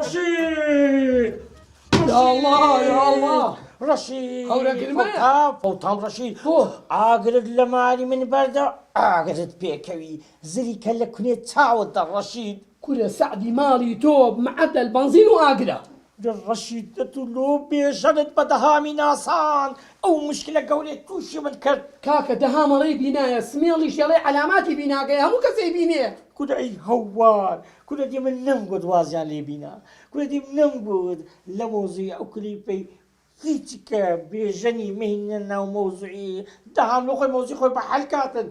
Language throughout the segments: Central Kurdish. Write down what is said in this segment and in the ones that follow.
ڕەشید یا اللە یا اللە ڕەشید هەورەگرمەیە. فەوتام فەوتام ڕەشید بۆ؟ ئاگرت لە ماری من بەردە ئاگرت پێکەوی زریکە لە کونێ چاوت دە ڕەشید. کورە سەعدی ماڵی تۆ معەدەل بەنزین و ئاگرە. کورە ڕەشید دەتوو لۆ بێژەنت بە دەهامی ناساند ئەو مشکلە گەورەی تووشی من کرد. کاکە دەهام ئەڵێی بینایە سمێڵیشی ئەڵێی عەلاماتی بیناکەیە هەموو کەس ئەیبینێ. کورە ئەی هەوار کورە دی من نەمگوت وازیان لێ بینا کورە دی نەمگوت لە مەوزوعی ئەو کلیپەی هیچ کە بێژەنی مەهینە ناو مەوزوعی دەهام لۆ خۆی مەوزوعی خۆی بە حەل کاتن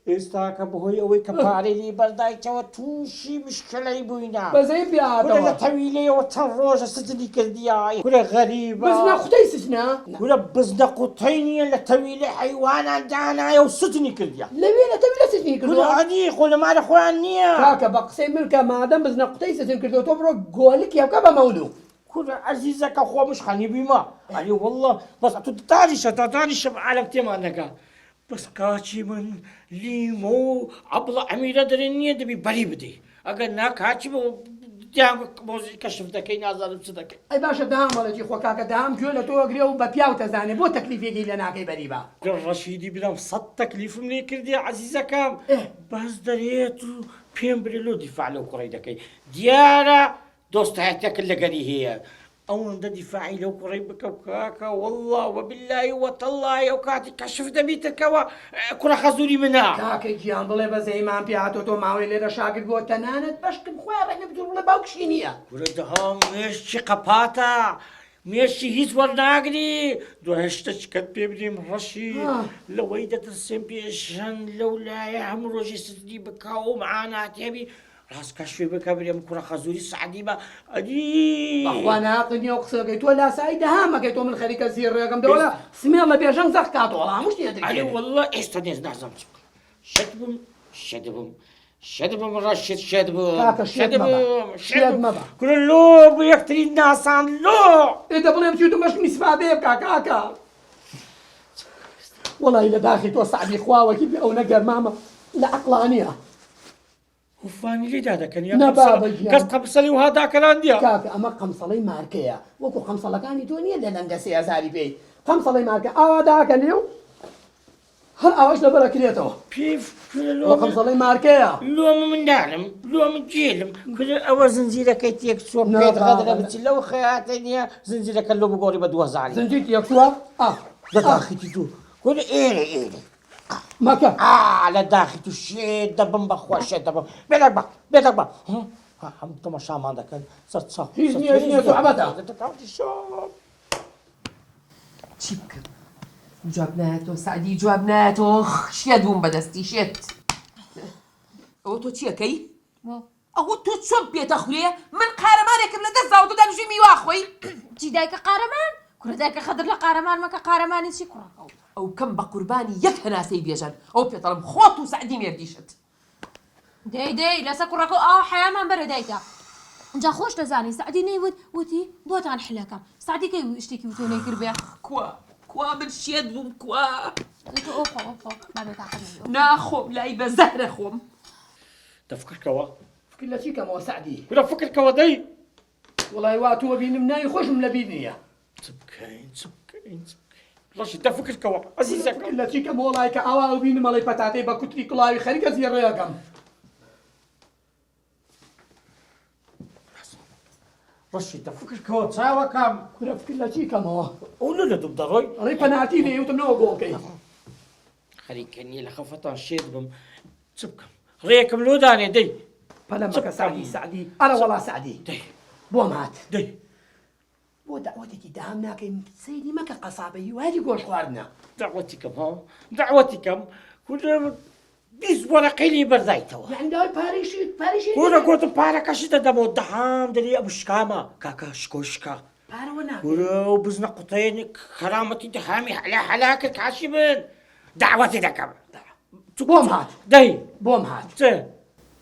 ئێستاکە بەهۆی ئەوەی کە پارەی لی بەردایتەوە تووشی مشکلەی بووینە بەزەیم پێ کورە هاتەوە. لە تەویلەیەوە چەند ڕۆژە سجنی کردیە کورە غەریبە بزنە قوتەی سجنە؟ کورە بزنە قوتەی نییە لە تەویلەی حەیوانان دانایە و سجنی کردیە. لەوێ لە تەویلە سجنی کورە کردوە؟ ئەدی خۆ لە مالە خۆیان نییە. کاکە بە قسەی من کە مادەم بزنە قوتەی سجن کردوە تۆ بڕۆ گۆلکێ بکە بە مەولوو. کورە ئەزیزەکە خۆ مش خەنی بیمە ئەری واللە بەس ئەتو دانیشە تا دانیشم عالەم تێمان نەگا بەس کاچی من لیمۆ و عەبڵە ئەمیرە دەرێن نییە دەبی بەری بدەی ئەگەر نا کاچی بۆ دیان مۆزی کەشف دەکەی نازانم چ دەکەی. ئەی باشە دەهام ئەڵێ چی خۆ کاکە دەهام گوێ لە تۆ ئەگرێ و بە پیاو تەزانێ بۆ تەکلیفێکی لێ ناکەی بەری بە. کورە ڕەشیدی برام سەت تەکلیفم لێ کردیە عەزیزەکەم بەس دەرێت و پێم برێ لۆ دیفاع لەو کوڕەی دەکەی دیارە دۆستایەتیەکت لەگەری هەیە ئەوەندە دیفاعی لەو کوڕەی بکە کاکە واللە وباللەی وتەڵڵای ئەو کاتی کەشف دەبیتر کەوە کوڕە خەزوری منە. کاکە گیان بڵێ بەزەیمان پێ هاتۆ تۆ ماوەی لێرە شاگرد بووە تەنانەت بەشکم خۆیان ڕێک نەبتوو بڵێ باوکشی نییە. کورە دەهام مێشکی قەپاتە مێشکی هیچ وەرناگری دوای شتە چکەت پێ بدەیم ڕەشی لەوەی دەترسێم پێشەن لەو لایە هەموو ڕۆژی سجنی بکا و معاناتی هەبی ڕاست کەشفی بکە برێم کوڕە خەزوری سەعدی بە ئەدی. بەخوا ناقل نیە ئەو قسەکەی تۆ لاسایی دەها مەکەی تۆ من خەریکە زیڕ ڕێگەم دەوەلا سمێڵ لە بێژەنگ زەق کاتۆ وەڵا هەموو شتی ئەرێ ئەدرکێنێ. واللە ئێستا نێز نازانم چ بکەم شەت بووم شەت بووم شەت بووم ڕەشید شەت بووم کاکە شێت شەت مەبە بووم شەت شێت بووم مەبە. کورە لۆ بۆ یەکتری ناسان لۆ. ئێ دە بڵێم چی وتم بەشکم ئیسفادەیە بکا کاکە وەڵی لە داخی تۆ سەعدی خوا وەکیل بێ ئەونە گەرمامە لە عەقڵا نیە. هوفانی لێ دادەکەن یا نا قەمسەڵە بابە گیان. کەس قەمسەڵی وها داکەراندیە. کاکە ئەمە قەمسەڵەی مارکەیە وەکو قەمسەڵەکانی تۆ نیە لە لەنگە سێ هەزاری پێی قەمسەڵەی مارکە ئاوا داکەنێ و هەر ئاواش لەبەر ئەکرێتەوە. پیف کورە لۆ ئەوە من قەمسەڵەی مارکەیە. لۆ من مندالم لۆ من گێلم کورە ئەوە زنجیرەکەی تێک چووە نا پێت بابە غەدرە نا. بچی لەو خەیاتە نیە زنجیرەکە لۆ بگۆڕی بە دوو هەزاری. زنجیر تێک چووە؟ ئا لە ئا. داخیتی تۆ کورە ئێرە ئێرە. مەکە. ئا لە داخی تو شێت دەبم بەخوا شێت دەبم بێدەنگ بە بێدەنگ بە هەموو تەماشامان دەکەن سەر چاو هیچ نییە هیچ نییە سوعبەتە. چی بکەم جواب نایەتەوە سەعدی جواب نایەتەوە شێت بووم بەدەستی شێت ئەوە تۆ چیەکەی ئەوە تۆ چۆن پێتەخورێ من قارەمانێکم لە دەست داوە تۆ دانیشتوی میوە ئەخۆی. چی دایکە قارەمان؟ کورە دایکە خدر لە قارەمان مەکە قارەمانی چی کوڕەکەو. ئەو کەم بە قوربانی یەک هەناسەی بێژەن ئەو پێتەڵم خۆت و سەعدی مێردیشت. دەی دەی لەسە کوڕەکەو ئاوا حەیامان بەرە دایکە جا خۆش دەزانی سەعدی نەیوت وتی بۆتان حلەکەم سەعدی کەی شتێکی وتۆ نەیکردبێ. کوا کوا من شێت بووم کوا. تۆ ئەو خۆ ئەو خۆ با بێتاقەت نەبی ئەو خۆ. ناخۆم لای بە زەهرە خۆم. دە فکر کەوە. فکر لە چی کەمەوە سەعدی؟ کورە فکر کەوە دەی. وەڵای وا تۆ بینم ناوی خۆشم لە بیر نییە. چ بکەین چ بکەین چ بکەین ڕەشید دە فکر کەوە عەزیزەکەم. فکر لە چی کەم وەڵای کە ئاوا ئەوبینم ئەڵێی پەتاتەی بە کوتری کوڵاوی خەریکە زیڕێ ئەکەم. ڕەشید دە فکر کەوە چاوەکەم. کورە فکر لە چی کەمەوە؟ ئەو لۆ لە دووم دەڕۆی؟ ئەڵێی پەناتی لێی وتم نەوە گۆڵکەی. خەریکە نییە لە خەفەتان شێت بم چ بکەم ڕێکم لۆ دانێ دەی پەلە چ مەکە بکەم سەعدی سەعدی ئەرە وەڵا سەعدی دەی بۆم هات دەی بۆ دەعوەتێکی دام ناکەی سەیری مەکە قەسابە هیوایەتی گۆشت خواردنە. دەعوەتی کەم ها دەعوەتی کەم کورە 20 وەرەقەی لێ بەردایتەوە یعنی داوای پارەیشی پارەیشی کورە گۆتم پارەکەشی دەدەمەوە دەهام دەری ئەبوو شکامە کاکە شکۆ شکا پارەوە ناکەی کورە و بزنە قوتەیە کەرامەتی دەهامی حەلا حەلا کرد کاشی من دەعوەتی دەکەم بۆم هات دەی بۆم هات چ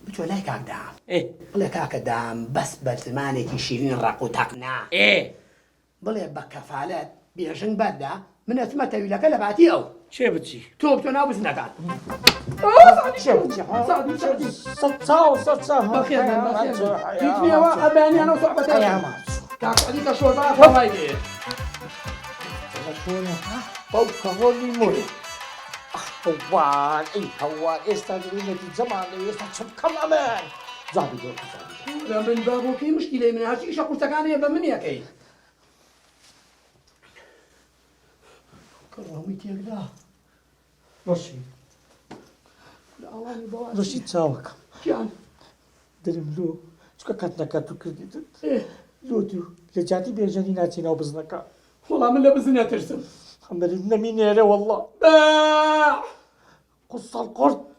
بچۆ لای کاک دام ئێ بڵێ کاکە دام بەس بە زمانێکی شیرین ڕەق و تەق نا ئێ بڵێ بە کەفالەت بێژنگ بەردە. من ئەچمە تەویلەکە لە باتی ئەو. کێ بچی؟ تۆ بچۆ ناو بزنەکان. کێ بچی؟ سەد چاو سەد چاو. بەخێر بێن بەخێر بێن. هیچ نییە وا بەیانیان ئەو سوعبەتە. کاک عەلی کە شۆربا ئەخوا وای لێ. باوکە ڕۆڵی مۆرێ. هەوار ئەی هەوار ئێستا دەبێ نەتیجەمان لێ ئێستا چ بکەم ئەمن جوابی دۆ جوابی دۆ. کورە من بە بۆ کەی مشکیلەی منە هەرچی ئیشە قورسەکان هەیە بە من یەکەی. کڕاوی تێکدا. ڕەشی ڕەشی چاوەکەم گیان دەرم لۆ چکە کەت نەکەت و کردیتت لۆ تو لە جیاتی بێژەنی ناچی ناو بزنەکە وەڵا من لە بزن ئەترسم ئەمرم نەمینێرە وەڵا باع قوسەڵ قورد.